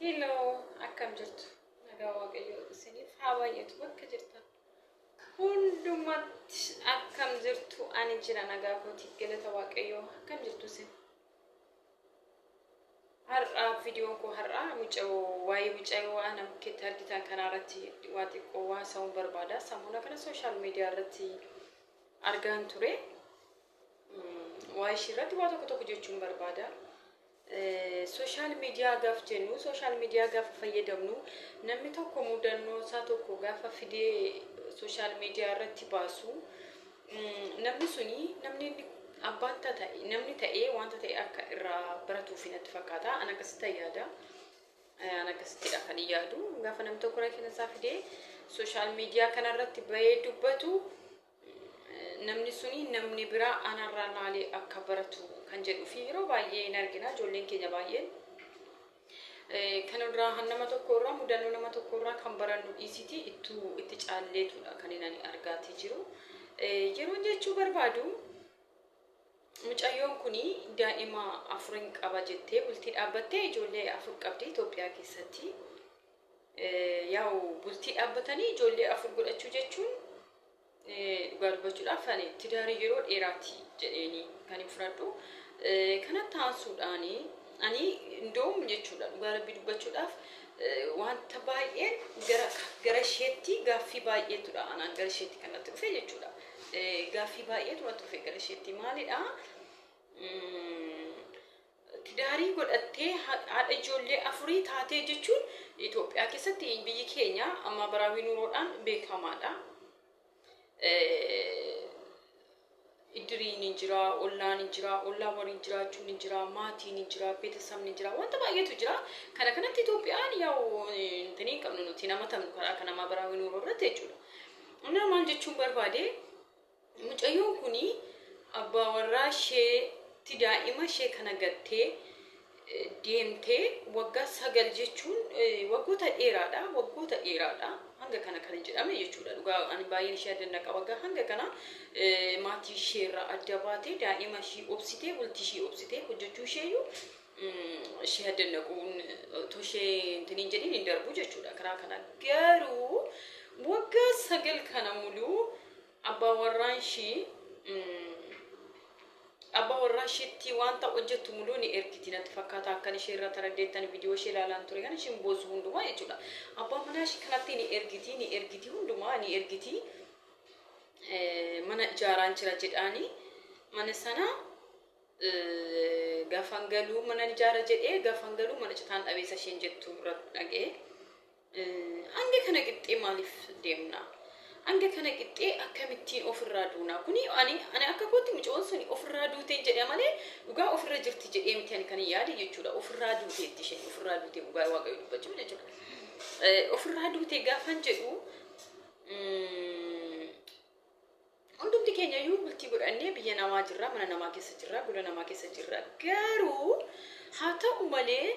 Hello, akkam jirtu? Nagaa Waaqayyoo isiniif haa baay'atu bakka jirtan hundumatti. Akkam jirtu? Ani jira nagaa kooti, galata Waaqayyoo. Akkam jirtu isin? Har'a viidiyoon koo har'a mucayyoo, waa'ee mucayyoo ana bukkeetti argitan kana irratti waa xiqqoo haasa'uun barbaada. Sammuna kana social media irratti argaan ture. Waa'ee ishii irratti waa tokko tokko jechuun barbaada. Social media gaaf jennu, social media gaafa fayyadamnu, namni tokko mudannoo isaa tokko gaafa fidee social media irratti baasu, namni suni namni inni abbaan ta'e, namni ta'ee wanta ta'e akka irraa baratuuf natti fakkaata. An akkasitti yaada. An akkasittidha kan yaadu. Gaafa namni tokko rakkina isaa fidee social media kanarratti bahee dubbatu, namni suni namni biraa anarraa laalee akka baratu kan jedhuu fi yeroo baay'ee hin argina, ijoolleen keenya baay'een kanarraa, nama tokko irraa, mudannoo nama tokko irraa kan barannu dhiisiti ittuu itti caalleetudha kan inni ani argaatii jiru. Yeroo jechuu barbaadu, mucayyoon kuni daa'ima afurin qaba jettee bultii dhaabbattee ijoollee afur qabdi Itoophiyaa keessatti. Yaa'u, bultii dhaabbatanii ijoollee afur godhachuu jechuun, dhugaa dubbachuudhaaf, ani tidaarii yeroo dheeraati jedheeni kan hin fudhadhu. Kanatti aansuudhaani ani indoom jechuudha, dhugaa Rabbii dubbachuudhaaf, wanta baay'een gara isheetti gaaffii baay'eetudha anaan gara isheetti kan natti dhufe jechuudha. Gaaffii baay'eetu natti dhufe gara isheetti. Maalidha? Tidaarii godhattee haadha ijoollee afurii taatee jechuun Itoophiyaa keessatti, biyyi keenya amma baraawii nuroodhaan beekamaadha. Iddiriin hin jira, ollaan hin jira, ollaa waliin jiraachuun hin jira, maatiin hin jira, beetasabni hin jira, wanta baay'eetu jira. Kana kanatti Itoophiyaan yaa'u intinii hin qabnu, nuti nama tamnu karaa kana maabaraawii nuuroo irratti jechuudha. Innaa maal jechuun barbaade, mucayyoon kuni abbaa warraa isheetti daa'ima ishee kana gattee deemtee waggaa 9 jechuun waggoota dheeraadha. Waggoota dheeraadha. Hanga kana kan hin jedhamne jechuudha. Dhugaa ani baay'een ishee addannaqa. Waggaa hanga kana maatii isheerraa adda baatee, daa'ima ishii obsitee, bultii ishii obsitee hojjechuu isheeyyuu ishee addannaquun otoo ishee hin jedhin hin darbu jechuudha karaa kana. Garuu waggaa 9 kana muluu abbaa warraa isheetti wanta hojjettu muluu ni ergiti natti fakkaata, akkan ishee irraa taraddeettan viidiyoo ishee ilaalaan ture, kan isheen boosu hundumaa jechuudha. Abbaa manaa ishee kanatti ni ergiti, ni ergiti, hundumaa ni ergiti. Mana ijaaraan jira jedhaani, mana sana gaafan galuu mana ijaara jedhee, gaafan galuu mana citaan dhabeessa isheen jettu irratti dhaga'e. Hanga kana qixxee maaliif deemna? Hanga kana qixxee akkamittiin ofirraa duuna? Kuni ani akka kootti mucoon suni ofirraa duutee jedhe malee dhugaa ofirra jirti jedhee miti ani kan hin yaade jechuudha. Ofirraa duuteetti, isheen ofirraa duutee, dhugaa Waaqayyo dubbachuu jechuudha. Ofirraa duutee gaafan jedhu, hundumti keenya iyyuu bultii godhannee biyya namaa jirra, mana namaa keessa jirra, gola namaa keessa jirra. Garuu haa ta'u malee,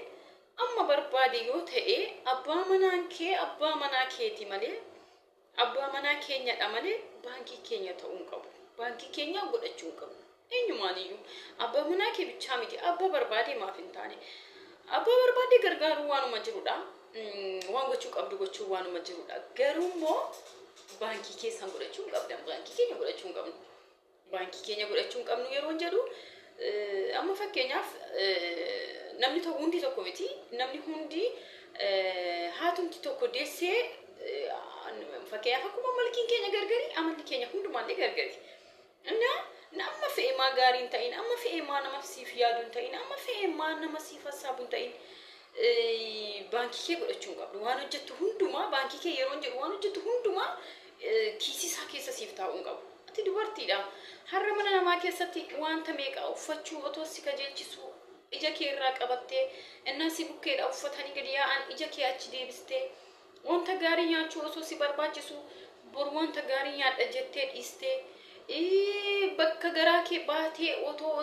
amma barbaade yoo ta'e, abbaa manaan kee abbaa manaa keeti malee, abbaa manaa keenyadha malee baankii keenya ta'uu hin qabu. Baankii keenya godhachuu hin qabu. Eenyumaan iyyuu abbaa manaa kee bichaa miti, abbaa barbaade maaf hin taane. Abbaa barbaade gargaaruu waanuma jirudha. Waan gochuu qabdu gochuu waanuma jirudha. Garuu immoo baankii keessan godhachuu hin qabdan. Baankii keenya godhachuu hin qabnu. Baankii keenya godhachuu hin qabnu yeroo jedhu, amma fakkeenyaaf namni tokko, hundi tokko miti, namni hundi, haatumti tokko deessee, fakkeenyaaf akkuma malkiin keenya gargari, amalli keenya hundumaallee gargari. Innaa amma fe'e maa gaarii hin ta'in, amma fe'e maa nama siif yaadu hin ta'in, amma fe'e maa nama siif hassaabu hin ta'in, baankii kee godhachuu hin qabdu. Waan hojjettu hundumaa baankii kee yeroo jedhu, waan hojjettu hundumaa kiisii isaa keessa siif taa'uu hin qabu. Ati dubartiidha. Har'a mana namaa keessatti wanta meeqa uffachuu otoo si kajeelchisu ija kee irraa qabattee, innaa si bukkeedha uffatanii gadi yaa'an ija kee achi deebistee, wanta gaarii nyaachuu osoo si barbaachisu boru wanta gaarii nyaadha jettee dhiistee, bakka garaa kee baatee otoo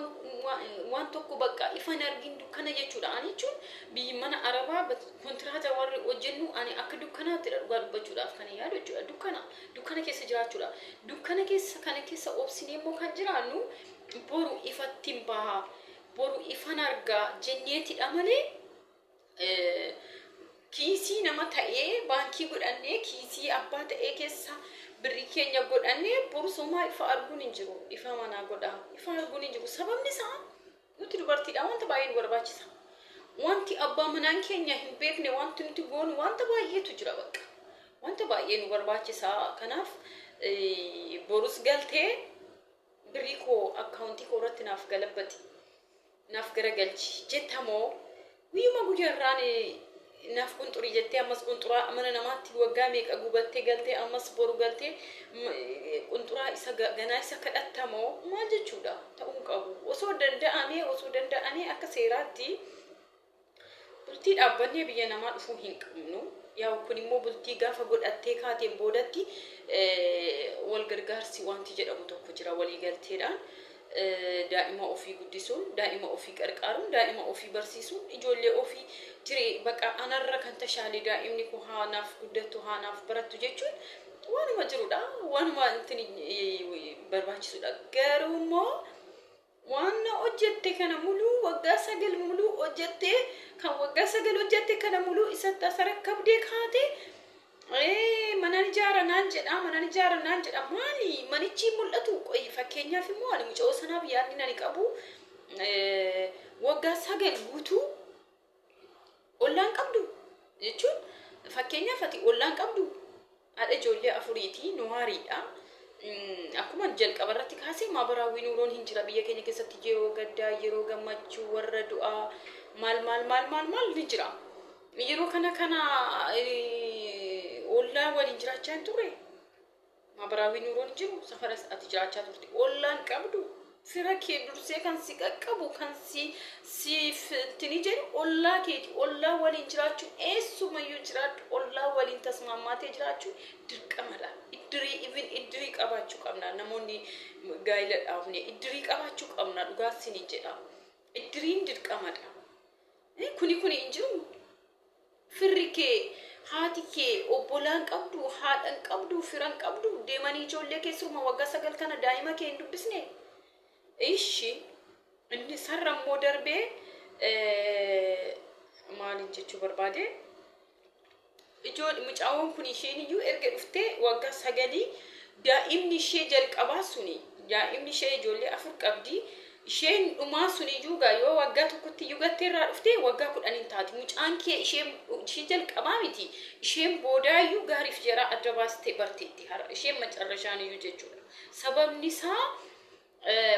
waan tokko bakka ifan argin dukkana jechuudha. Ani jechuun biyyi mana Arabaa kontiraata warri hojjennu, ani akka dukkanaatti dhugaa dubbachuudhaaf kan yaadu jechuudha. Dukkana dukkana keessa jiraachuudha. Dukkana keessa kana keessa obsinee immoo kan jiraannu boru ifatti hin baha, boru ifan argaa jenneetidha malee. Kiisii nama ta'ee baankii godhannee, kiisii abbaa ta'ee keessa birrii keenya godhannee, borusumaa ifa arguun hin jiru. Ifa manaa godhaa, ifa arguun hin jiru. Sababni isaa nuti dubartiidha, wanta baay'ee nu barbaachisa. Wanti abbaa manaan keenya hin beekne, wanti nuti goonu wanta baay'eetu jira bakka. Wanta baay'ee nu barbaachisa. Kanaaf borus galtee birrii koo akkaawuntii koo irratti naaf galabbati, naaf garagalchi jettamoo, guyyuma guyyaarraan naaf qunxurii jettee, ammas qunxuraa mana namaatti waggaa meeqa gubattee galtee, ammas boru galtee qunxuraa isa ganaa isa kadhattamoo, maal jechuudha? Ta'uu qabu. Osoo danda'amee akka seeraatti bultii dhaabbannee biyya namaa dhufuu hin qabnu. Yaa, kun immoo bultii gaafa godhattee kaateen boodatti wal gargaarsi wanti jedhamu tokko jira walii galteedhaan. Daa'ima ofii guddisuun, daa'ima ofii qarqaaruun, daa'ima ofii barsiisuun, ijoollee ofii jiree bakka anarra kan tashaalee daa'imni kun haa naaf guddattu, haa naaf barattu jechuun waanuma jirudha. Waanuma intin barbaachisudha. Garuu immoo waan hojjette kana muluu, waggaa 9 muluu hojjette, kan waggaa 9 hojjette kana muluu isatti as rakkabdee kaate, manan ijaara naan jedha, manan ijaara naan jedha. Maali manichi mul'atu? Qoyi, fakkeenyaaf immoo ani mucoo sanaaf yaadni nani qabu, waggaa 9 guutuu ollaan qabdu jechuun, fakkeenyaaf ati ollaan qabdu, haadha ijoollee afuriiti, nuwaariidha. Akkuma jalqaba irratti kaasee, maabaraawwi nuuroon hin jira biyya keenya keessatti, yeroo gaddaa, yeroo gammachuu, warra du'aa, maal maal maal maal maal ni jira. Yeroo kana ollaa waliin jiraachaa hin turre. Maabaraawwi nuuroon hin jiru, safara ati jiraachaa turte. Ollaan qabdu, fira kee dursee kan si qaqqabu, kan si siif tini jedhu ollaa keeti. Ollaa waliin jiraachuun, eessumayyuu jiraadhu, ollaa waliin tasmaammaatee jiraachuun dirqamadha. Iddirii, even iddirii qabaachuu qabna. Namoonni gaa'ila dhaabne iddirii qabaachuu qabna, dhugaa sinin jedha. Iddiriin dirqamadha. Kuni hin jiru. Firri kee, haati kee, obbolaan qabdu, haadhan qabdu, firan qabdu, deemanii ijoollee keessuma waggaa 9 kana daa'ima kee hin dubbisne. Ishi inni sarara immoo darbee maaliin jechuu barbaade, ijoollee mucaawwan kun isheen iyyuu erga dhuftee waggaa 9, daa'imni ishee jalqabaa suni, daa'imni ishee ijoollee afur qabdi, isheen dhumaa sun iyyuu gaa yoo waggaa tokkotti iyyuu gattee irraa dhuftee waggaa 10 taati. Mucaan kee ishee jalqabaa miti, isheen boodaayyuu gaariif jaraa adda baastee barteetti har'a, isheen macarrashaan iyyuu jechuudha. Sababni isaa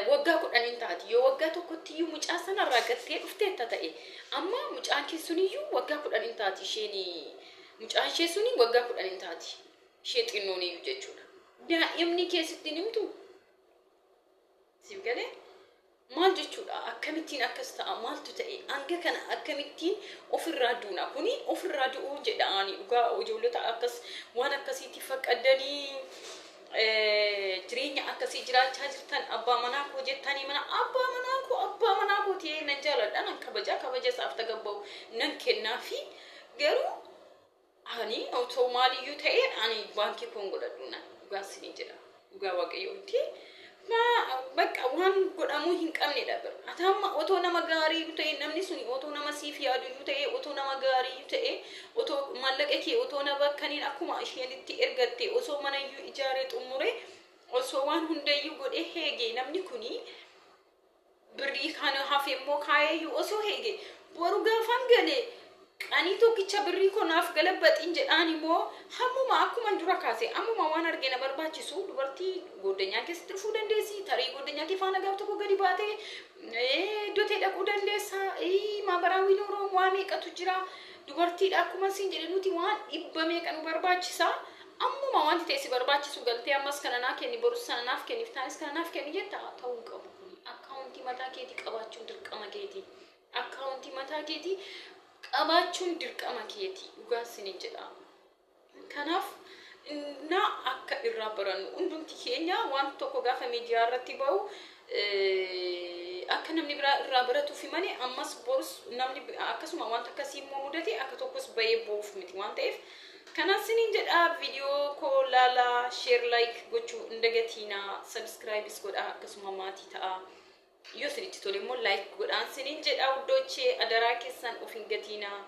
waggaa 10 taati. Yoo waggaa tokkotti iyyuu mucaa sanarraa gattee dhufteetta ta'e, amma mucaan kee suniyyuu waggaa 10 taati. Isheen mucaan ishee suni waggaa 10 taati, ishee xinnoon iyyuu jechuudha. Daa'imni keessatti himtu siif galee maal jechuudha? Akkamittiin akkas ta'a? Maaltu ta'e hanga kana? Akkamittiin ofirraa duuna? Kuni ofirraa du'uu jedha. Ani dhugaa ijoollota akkas waan akkasiitti faqqaddanii jireenya akkasii jiraachaa jirtan, abbaa manaa koo jettanii, mana abbaa manaa koo, abbaa manaa koo ta'ee nan jaaladha, nan kabaja, kabaja isaaf tagabba'u nan kennaafi. Garuu ani otoo maaliyyuu ta'e ani baankii koon godhadhu nan dhugaa isinii jedha. Dhugaa Waaqayyooti. Bakka waan godhamuu hin qabnedha bira. Ati amma otoo nama gaarii ta'e, namni suni otoo nama siif yaadu ta'e, otoo nama gaarii ta'e, otoo maallaqa kee otoo na bakkaniin akkuma isheen itti ergatte, osoo manayyuu ijaaree xumure, osoo waan hundayyuu godhee heege, namni kuni birrii kana hafe immoo kaayeeyyuu osoo heege, boru gaafan galee qanii tokkicha birrii koo naaf galabbaxiin jedhaan immoo, hammuma akkuma dura kaase, ammuma waan argee na barbaachisu, dubartii goddanyaa keessatti dhufuu dandeessi, tarii goddanyaa kee faana gaaf tokko gadi baatee iddoo ta'e dhaquu dandeessa. Maabaraawii nuuroo waa meeqatu jira. Dubartiidha, akkuma siin jedhe, nuti waan dhibba meeqa nu barbaachisa. Ammuma wanti ta'e si barbaachisu galtee ammas kana naa kenni, borus sana naaf kenni, iftaanis kana naaf kenni jetta. Ta'uu qabu kuni. Akkaawuntii mataa keetii qabaachuun dirqama keetii. Akkaawuntii mataa keetii qabaachuun dirqama keetii, dhugaa isiniin jedha. Kanaaf na akka irraa barannu, hundumti keenya waan tokko gaafa miidiyaa irratti bahu akka namni biraa irraa baratuufi malee, ammas borus namni akkasuma wanta akkasii immoo mudate akka tokkos bahee boo'uuf miti waan ta'eef. Kanaaf isiniin jedha, viidiyoo koo laalaa, share, like gochuu hin dagatiinaa, subscribe godhaa, akkasuma maatii ta'a. Yoo isinitti tole immoo like godhaan isiniin jedha. Wuddoochee, adaraa keessan of hin gatiinaa.